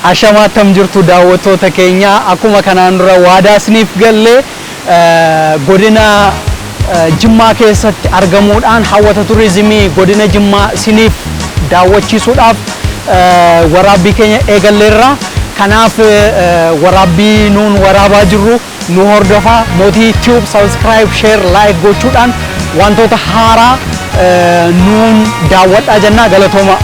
Ashamaa, attam jirtu daawwattoota keenya? Akkuma kanaan dura waadaa isiniif gallee, godina Jimmaa keessatti argamuudhaan hawwata turizimii godina Jimmaa isiniif daawwachiisuudhaaf waraabbii keenya eegalleerra. Kanaaf waraabbii nuun waraabaa jirru nu hordofaa. Mootii Tube subscribe, share, like gochuudhaan wantoota haaraa nuun daawwadhaa jennaa. Galatooma.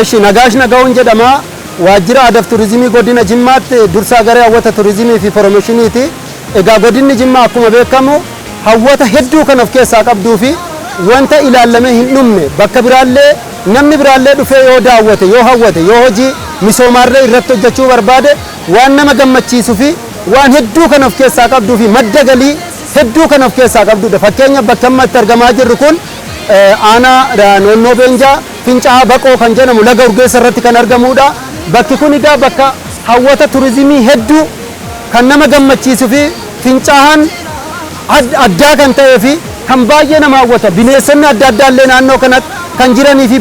Eshi, Nagaash Nagaa'uun jedhama. Waajjira Aadaaf Turizimii Godina Jimmaatti dursaa garee hawwata turizimii fi piroomoshiniiti. Egaa godinni Jimmaa akkuma beekamu hawwata hedduu kan of keessaa qabduu fi wanta ilaallamee hin dhumne, bakka biraallee namni biraallee dhufee yoo daawwate, yoo hawwate, yoo hojii misoomaarlee irratti hojjechuu barbaade, waan nama gammachiisuu fi waan hedduu kan of keessaa qabduu fi madda galii hedduu kan of keessaa qabdudha. Fakkeenya, bakka amma itti argamaa jirru kun aanaa Noonnoo Beenjaa, Fincaa'aa Baqoo kan jedhamu Laga Urgeessa irratti kan argamudha. Bakki kun egaa bakka hawwata turizimii hedduu kan nama gammachiisuu fi fincaa'aan addaa kan ta'ee fi kan baay'ee nama hawwata. Bineensonni adda addaa illee naannoo kanatti kan jiranii fi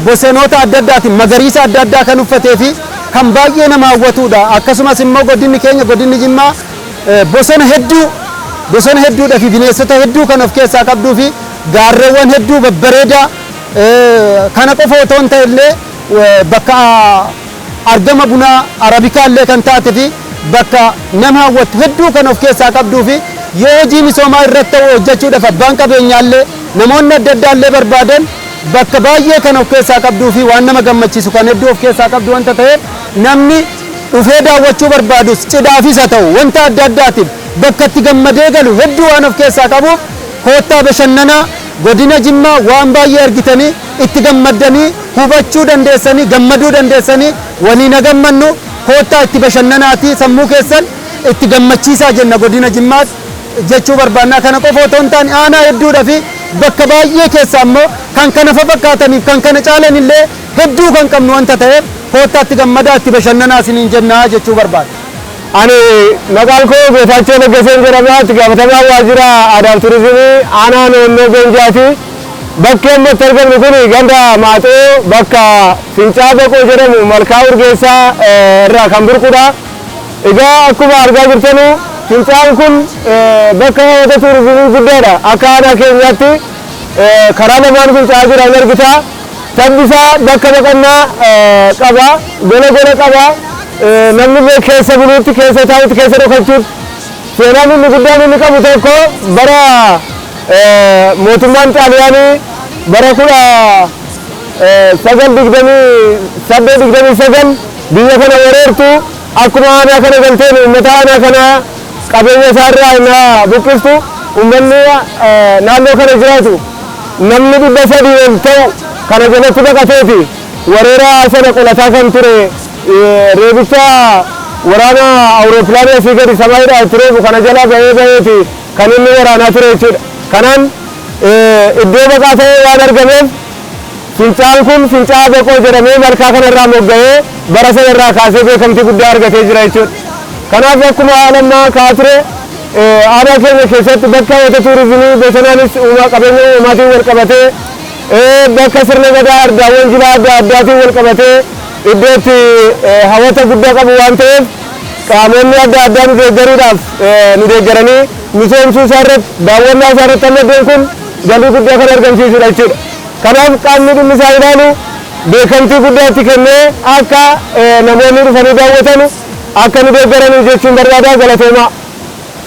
bosenoota adda addaatiin magariisa adda addaa kan uffatee fi kan baay'ee nama hawwatudha. Akkasumas immoo godinni keenya, godinni Jimmaa, bosona hedduu, bosona hedduudhaa fi bineensota hedduu kan of keessaa qabduu fi gaarreewwan hedduu babbareedaa kana qofa otoo hin ta'e illee bakka argama bunaa arabikaa illee kan taate fi bakka nama hawwattu hedduu kan of keessaa qabduu fi yoo hojii misoomaa irratti ta'u hojjechuudhaaf abbaan qabeenyaallee, namoonni adda addaa illee barbaadan, bakka baay'ee kan of keessaa qabduu fi waan nama gammachiisu kan hedduu of keessaa qabdu wanta ta'eef, namni dhufee daawwachuu barbaadus, cidhaafis haa ta'u, wanta adda addaatiif bakka itti gammadee galu hedduu waan of keessaa qabuuf, koottaa bashannanaa. Godina Jimmaa waan baay'ee argitanii, itti gammaddanii, hubachuu dandeessanii, gammaduu dandeessanii, waliin gammannu. Koottaa itti bashannanaatii sammuu keessan itti gammachiisaa jenna godina Jimmaatti jechuu barbaannaa. Kana qofa otoo hin taane, aanaa hedduudhaa fi bakka baay'ee keessaa immoo kan kana fakkaataniif kan kana caalan illee hedduu kan qabnu wanta ta'eef, koottaa itti gammadaa, itti bashannanaa isiniin jennaa jechuu barbaada. Ani maqaan koo Geetaachoo Laggaseen jedhama. Itti gaafatamaa Waajjira Aadaa fi Turizimii Aanaa Noonnoo Beenjaati. Bakki amma itti argamnu kun ganda Maaxoo, bakka Fincaa'aa Baqoo jedhamu, Malkaa Urgeessaa irraa kan burqudha. Egaa akkuma argaa jirtanu, fincaa'aan kun bakka hawwata turizimii guddaadha. Akka aanaa keenyaatti karaa lamaan fincaa'aa jira, hin argita. Tabbi isaa bakka baqannaa qaba, gola gola qaba. Namni illee keessa buluutti, keessa taa'utti, keessa dhokachuutti. Seenaan inni guddaan inni qabu tokko, bara mootummaan Xaaliyaanii bara 1928, 29 biyya kana wereertu, akkuma aanaa kana galteen uummata aanaa kana qabeenya isaarraa innaa buqqistu, uummanni naannoo kana jiraatu namni 300 ol ta'u kana jalatti baqateeti wareera sana qolataa kan ture. Reebicha waraana awuroopilaanii asii gadi samaayidhaa itti reebu kana jala bahee baheeti kan inni waraanaa ture jechuudha. Kanaan iddoo baqaa ta'ee waan argameef, fincaa'aan kun Fincaa'aa Baqoo jedhamee malkaa kanarraa mogga'ee bara sanarraa kaasee beekamtii guddaa argatee jira jechuudha. Kanaaf akkuma haala ammaa ka'aa ture, aanaa keenya keessatti bakka hawwata tuurizimii bosonaanis uumaa qabeenya uumamaatiin wal qabatee, bakka sirna gadaa, ardaawwan jilaa adda addaatiin wal qabatee iddoo itti hawwata guddaa qabu waan ta'eef, qaamonni adda addaa nu deeggaruudhaaf nu deeggaranii misoomsuu isaa irratti, daawwannaa isaa irratti amma iddoon kun galii guddaa kan argamsiisudha jechuudha. Kanaaf qaamni dhimmi isaa ilaalu beekamtii guddaa itti kennee akka namoonni dhufanii daawwatan akka nu deeggaranii jechuun barbaadaa. Galatoomaa.